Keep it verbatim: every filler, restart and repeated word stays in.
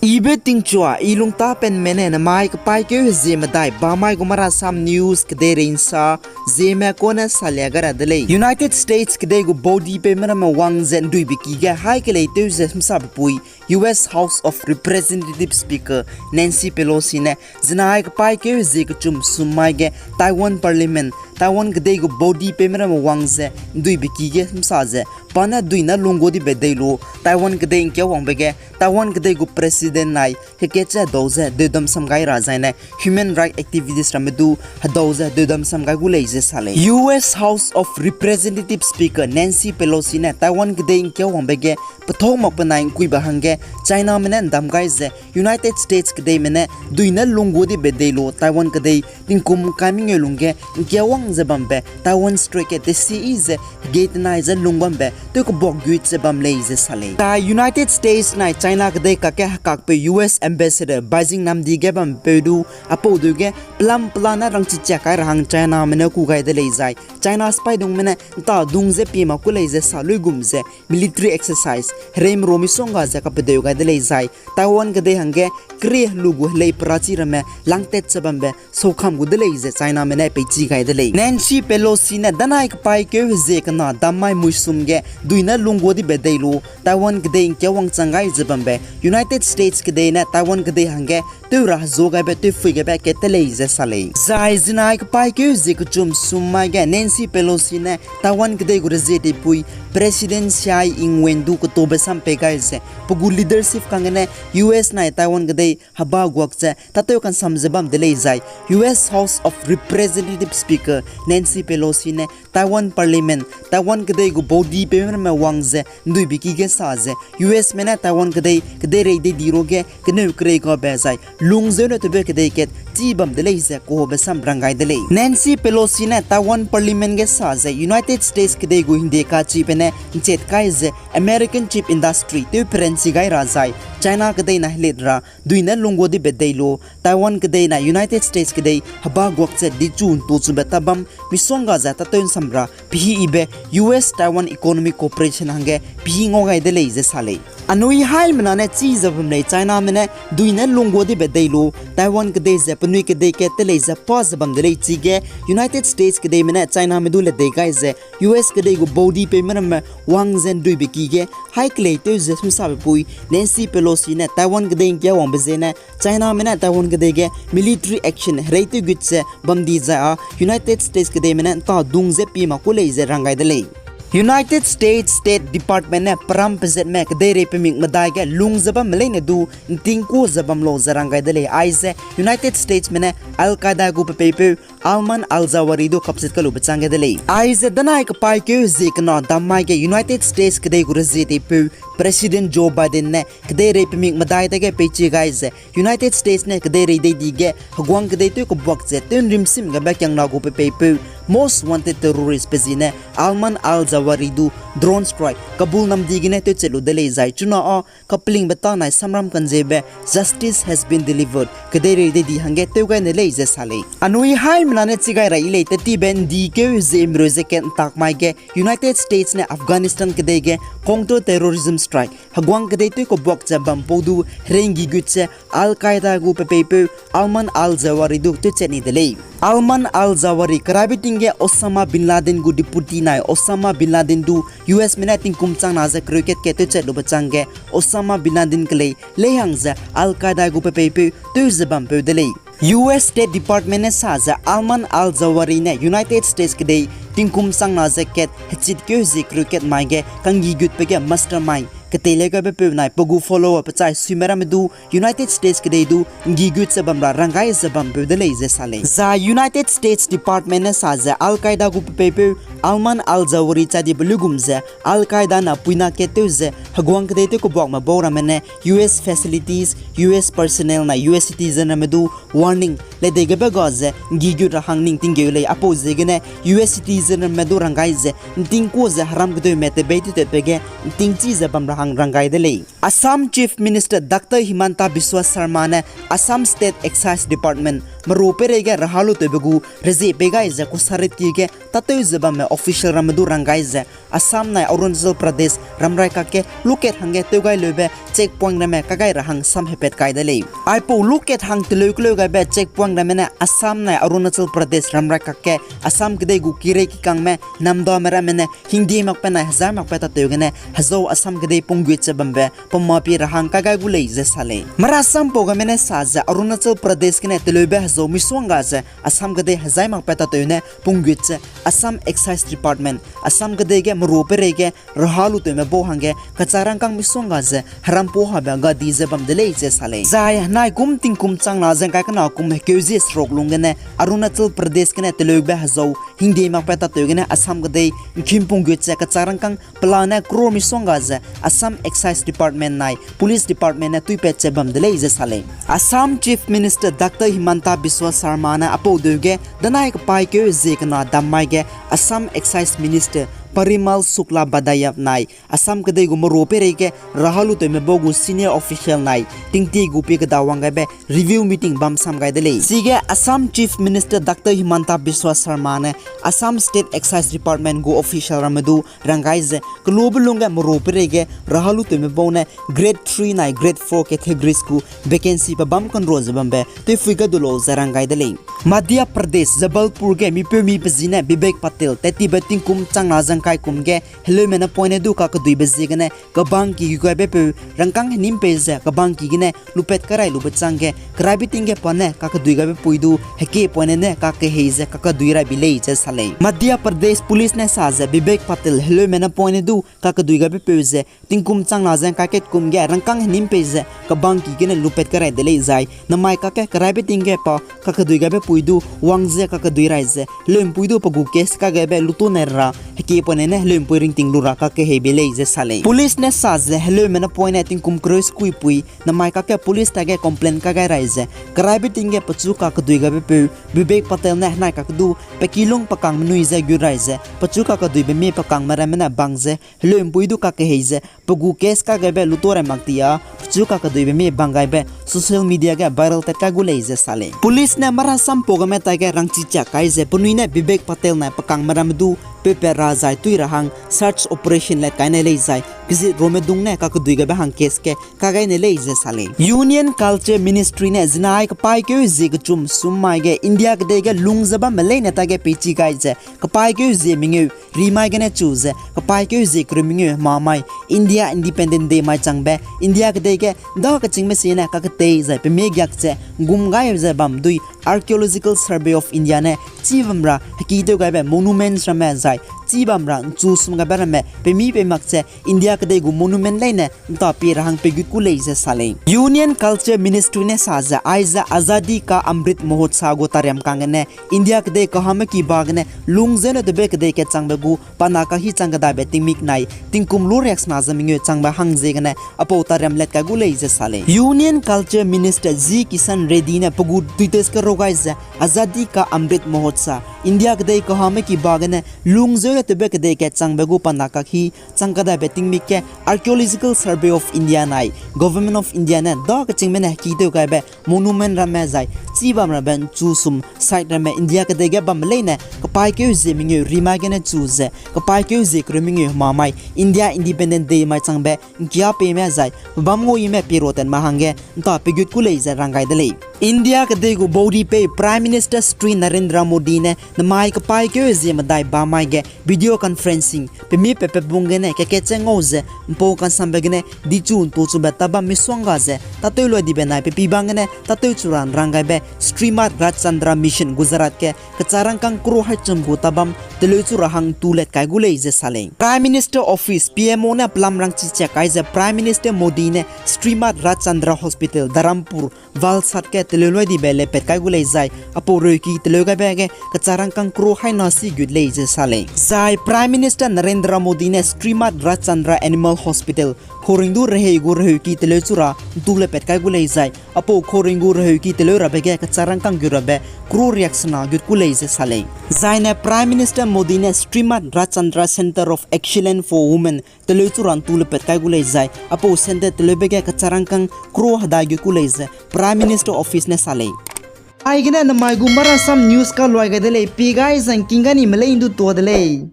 Ibe tingchua, i lungtapenme ne namai kepaîkeu hezie medai bamai gu Marasam News kedeirei nsa, Zeme kone salia gai ra de lei. United States kedei gu baudipeume ramme wang ze nduibe ki ge haî keleitew ze hemsabe pui, U S House of Representatives Speaker Nancy Pelosi ne zinai kepaîkeu hezie kechum sum mai ge Taiwan Parliament, Taiwan kedei gu baudipeume ramme wang ze nduibe ki ge hemsa ze, pa ne duine lungguadibe dei lu Taiwan kedei ngkiawangbe ge Taiwan kedei gu President nai kekatche hedau ze deudam sam gai ra zaine human rights activities ramme du hedau ze deudam sam gai gu lei ze sa lei. U S House of Representatives Speaker Nancy Pelosi ne Taiwan kedei ngkiawangbe ge pethau mak penai ngkuibe hangge Chiname ne ndam gai ze United States kedeime ne duine lungguadibe dei lu Taiwan kedei tingkum kai mengeu lungge ngkiawang ze bambe Taiwan Strait ge tesiyi ze hegei tenai ze lung bambe tew kebuak gut ze bam lei ze sa lei. Zai United States nai China kedei kakge hekakpeu U S Ambassador Beijing namdi ge bampeu du, apau deu ge pelam pela ne rangchichiak kai ra hang Chiname ne ku gai de lei zai China sipaidungme ne nta dung ze pie mak ku lei ze sa luigum ze military exercise hereime ro misongga ze kapedeu gai de lei zai Taiwan kedei hangge kerie helu gu helei perachi ramme langtat ze bambe saukam gu de lei ze Chiname ne peichi gai de lei. Nancy Pelosi ne danai kepaîkeu hezie kena dammai muisum ge duine lungguadibe dei lu Taiwan kedei ngkiawang chang gai ze bambe United States kedei ne Taiwan kedei hangge tew ra hezu gaibe tewphui gaibe kat te lei ze sa lei. Zai zinai kepaîkeu hezie kechum sum mai ge Nancy Pelosi ne Taiwan kedei gu rezie deipui President Tsai Ing-wen du ketobe sam pei gai ze pe gu leadership kangge ne U S nai Taiwan kedei heba guak ze tâtew kansam ze bam de lei zai U S House of Representatives Speaker Nancy Pelosi ne Taiwan Parliament, Taiwan kedei gu baudipeume ramme wang ze nduibe ki ge sa ze U Sme ne Taiwan kedei kedeirei dei di ruage keneu kerei gabe zai lung zeu ne tewbe kedei kat chi bam de lei ze kaube sam rang gai de lei. Nancy Pelosi ne Taiwan Parliament ge sa ze United States kedei gu hingde kachibe ne nchet kai ze American chip industry tew peranchi gai ra zai China kedei na helit ra duine lungguadibe dei lu Taiwan kedei na United States kedei heba guak ze dichu ntu chube tabam misongga ze tâtew nsam ra pehî yibe U S Taiwan Economic Cooperation hangge pehî ngau gai de lei ze sa lei. Anui haimena ne chi ze bam lei Chiname ne duine lungguadibe dei lu Taiwan kedei ze penui kedei kat te lei ze pa ze bam de lei chige United States kedeime ne Chiname du ledei gai ze U S kedei gu baudipeume ramme wang ze nduibe ki ge haî keleitew ze hemsabe pui Nancy Pelosi ne Taiwan kedei ngkiawangbe ziene Chiname ne Taiwan kedei ge military action hereitew gut ze bam di zai â United States kedeime ne nta dung ze pie mak ku lei ze rang gai de lei. United States State Department ne peram pezetme kedeirei pemik medai ge lung ze bamme leine du ntingku ze bam lau ze rang gai de lei. Aize United Statesme ne Al-Qaeda gu pepeipeu Ayman al-Zawahri du kapzat kalube chang gai de lei. Aize danai kepaîkeu hezie kena dammai ge United States kedei gu rezie deipeu President Joe Biden ne kedeirei pemik medai dage peichi gai ze United States ne kedeirei dei di ge heguang kedei tew kebuak ze tew nrimsim gabe kiangna gu pepeipeu most wanted terrorist pe ziene Ayman al-Zawahri du drone strike Kabul namdi gene tewchat lu de lei zai chuna â kapelingbe tanai samram kanzebe justice has been delivered kedeirei dei di hangge tew gai ne lei ze sa lei. Anui haimena ne chi gai ra yi lei tetibe ndikeu hezie mreu ze kat ntak mai ge United States ne Afghanistan kedei ge counter terrorism strike heguang kedei tew kebuak ze bam pau du herei nggi gut ze Al-Qaeda gu pepeipeu Ayman al-Zawahri du tewchat ni de lei. Ayman al-Zawahri kerabe ting ge Osama bin Laden gu deputy nai Osama bin Laden du U Sme ne tingkum changna ze kereu kat kat tewchat lube chang ge Osama bin Laden kelei leihang ze Al-Qaeda gu pepeipeu tew ze bampeu de lei. U S State Department ne sa ze Ayman al-Zawahri ne United States kedei tingkum changna ze kat hechitkeu hezie kereu kat mai ge kanggi gutbe ge mastermind keteileugaibe peu nai pe gu follower pechai suime ramme du United States kedei du nggi gut ze bam ra ranggai ze bampeu de lei ze sa lei. Zai United States Department ne sa ze Al-Qaeda gu pepeipeu Ayman al-Zawahri chadibe luigum ze Al-Qaeda na puina kat tew ze heguang kedei tew kebuakme bau ramme ne U S facilities, U S personnel na U S citizen ramme du warning ledei gebe ga ze nggi gut ra hang ning tinggeu lei. Apau ziegene U S citizen ramme du ranggai ze ntingku ze heram kedeume tebei tetetbe ge ntingchi ze bam ra hang ranggai de lei. Assam Chief Minister Doctor Himanta Biswa Sarma ne Assam State Excise Department meru peireige raha lutewbe gu rezie pei gai ze kusaritki ge tâtew ze bamme official ramme du rang gai ze, Assam nai Arunachal Pradesh ramrai kakge lukat hangge tewgai leube checkpoint ramme kagai ra hang samhepat kai de lei. Aipau lukat hang teleu keleu gaibe checkpoint ramme ne Assam nai Arunachal Pradesh ramrai kakge Assam kedei gu kirei kikangme namdame ramme ne hingdie makbe nai hezai makbe tatew gene hezau Assam kedei punggut ze bambe pamapi ra hang kagai gu lei ze sa lei. Mara sampau game ne sa ze Arunachal Pradesh gene teleube hezau misongga ze Assam kedei hezai makbe tatew ne punggut ze Assam Excise Department, Assam kedei ge meru pereige raha lutewme bau hangge kachak rangkâng misongga ze herampu habe gadi ze bam de lei ze sa lei. Zai henai kum tingkum changna ze ngkai kena kum hekeu zie seruk lung gene Arunachal Pradesh gene teleube hezau hingdie makbe tatew gene Assam kedei nkhim punggut ze kachak rangkâng pelane crore misongga ze Assam Excise Department nai Police Department ne tuipat ze bam de lei ze sa lei. Assam Chief Minister Doctor Himanta Biswa Sarma ne apau deu ge danai kepaîkeu zie kena dam mai ge Assam Excise Minister Parimal Sukla Badaia nai Assam kedei gu meru pereige raha lutewme bau gu senior official nai tingtie gu pie kedawang gaibe review meeting bam sam gai de lei. Chige Assam Chief Minister Doctor Himanta Biswa Sarma ne Assam State Excise Department gu official ramme du rang gai ze kelube lungge meru pereige raha lutewme bau ne Grade three nai Grade four categories gu vacancy pe bam kanrua ze bambe tewphui ga du lau ze rang gai de lei. Madhya Pradesh, Jabalpur ge mipeumi pe zi ne Vivek Patel tat tibe tingkum changna ze ngkai kum ge heleume napoine du kakeduibe ziegene kebangki gu gaibe peu rangkâng henim pei ze kebangki gene lupat karai lube changge keraibe ting ge pa ne kakedui gaibe pui du hekiepoine ne kakehei ze kakedui rai bi lei ze sa lei. Madhya Pradesh Police ne sa ze Vivek Patel heleume napoine du kakedui gaibe peu ze tingkum changna ze ngkai kat kum ge rangkâng henim pei ze kebangki gene lupat karai de lei zai namai kakge keraibe ting ge pa kakedui gaibe pui du wang ze kakedui rai ze heleumpui du pe gu case kagaibe luto nai ra hekiepoine ne heleumpui ringting lu ra kakehei bi lei ze sa lei. Police ne sa ze heleume napoine tingkum kereu sekuipui namai kakge police tage complaint kagai rai ze keraibe ting ge pechu kakedui gaibe peu Vivek Patel ne henai kakge du pe kilung pe kangme nui ze gut rai ze pechu kakeduibe mie pe kangme ramme ne bang ze heleumpui du kakehei ze pe gu case kagaibe luto rai mak ti a pechu kakeduibe mie bang gaibe social media ge viral tat kai gu lei ze sa lei. Police ne mara sampau game taige rangchi chak kai ze penui ne Vivek Patel nai pe kangme ramme du peupat ra zai tui ra hang search operation let kai ne lei zai kezit rume dung ne kakedui gaibe hang case ge kagai ne lei ze sa lei. Union Culture Ministry ne zinai kepaîkeu zie kechum sum mai ge India kedei ge lung ze bamme leine taige peichi gai ze kepaîkeu zie mengeu rimai gene chu ze kepaîkeu zie kereu mengeu hema mai India Independent Day mai changbe India kedei ge da kechîngme siene kaketei zai pemie giak ze ngum gai ze bam dui Archaeological Survey of India ne chî bam ra hekîtew gaibe monuments ramme zai chî bam ra nchu sum gaibe ramme pemi pei mak ze India kedei gu monument leine nta pie ra hang peigut ku lei ze sa lei. Union Culture Ministry ne sa ze aize Azadi Ka Amrit Mahotsav gu tariam kang gene India kedei kahame ki ba gene lung zene tewbe kedei kechangbe gu pa na kahi chang kedaibe tingmik nai tingkum lu riaksena ze mengeu changbe hang ziegene apau tariam let kai gu lei ze sa lei. Union Culture Minister G Kishan Reddy ne pe gu Twitter ge rau gai ze Azadi Ka Amrit Mahotsav, India kedei kahame ki ba gene lung zene tewbe kedei kechangbe gu pa na kahi chang kedaibe tingmik ge Archaeological Survey of India nai Government of India ne da kechîngme ne hekîtew gaibe monument ramme zai chî bam rabe nchu sum site ramme India kedei ge bamme leine kepaîkeu zie mengeu rimai gene chu ze kepaîkeu zie kereu mengeu hema mai India Independent Day mai changbe ngkia peime zai pebâm nguayime pie ra tatme hangge nta peigut ku lei ze rang gai de lei. India kedei gu baudi pei Prime Minister Shri Narendra Modi ne namai kepaîkeu zie medai ba mai ge video conferencing pemi pe pebung gene kekatche ngau ze mpau kansambe gene dichu ntu chube tabam misongga ze tatew loi dibe nai pepi bang gene tatew chu ra nrang gaibe Shrimad Raj Chandra Mission Gujarat ge kechârangkâng crore haichum gu tabam teleu chu ra hang ntu let kai gu lei ze sa lei. Prime Minister Office, P M O ne pelam rangchi chak kai ze Prime Minister Modi ne Shrimad Raj Chandra Hospital, Dharampur, Valsad ge teleu loi dibe lepat kai gu lei zai apau reuki teleu gaibe ge kechârangkâng crore haina si gut lei ze sa lei. Zai Prime Minister Narendra Modi ne Shrimad Raj Chandra Animal Hospital, Khoring du rehei gu reheuki teleu chu ra ntu lepat kai gu lei zai apau khoring gu reheuki teleu rabe ge kechârangkâng gut rabe crore riaksena gut ku lei ze sa lei. Zaine Prime Minister Modi ne Shrimad Raj Chandra Centre of Excellence for Women teleu chu ra ntu lepat kai gu lei zai apau centre teleube ge kechârangkâng crore hedai gut ku lei ze Prime Minister Office ne sa lei. Aigene namai gu marasam news kaluai gai de lei, pie gai zangking gani me lei ndu tua de lei.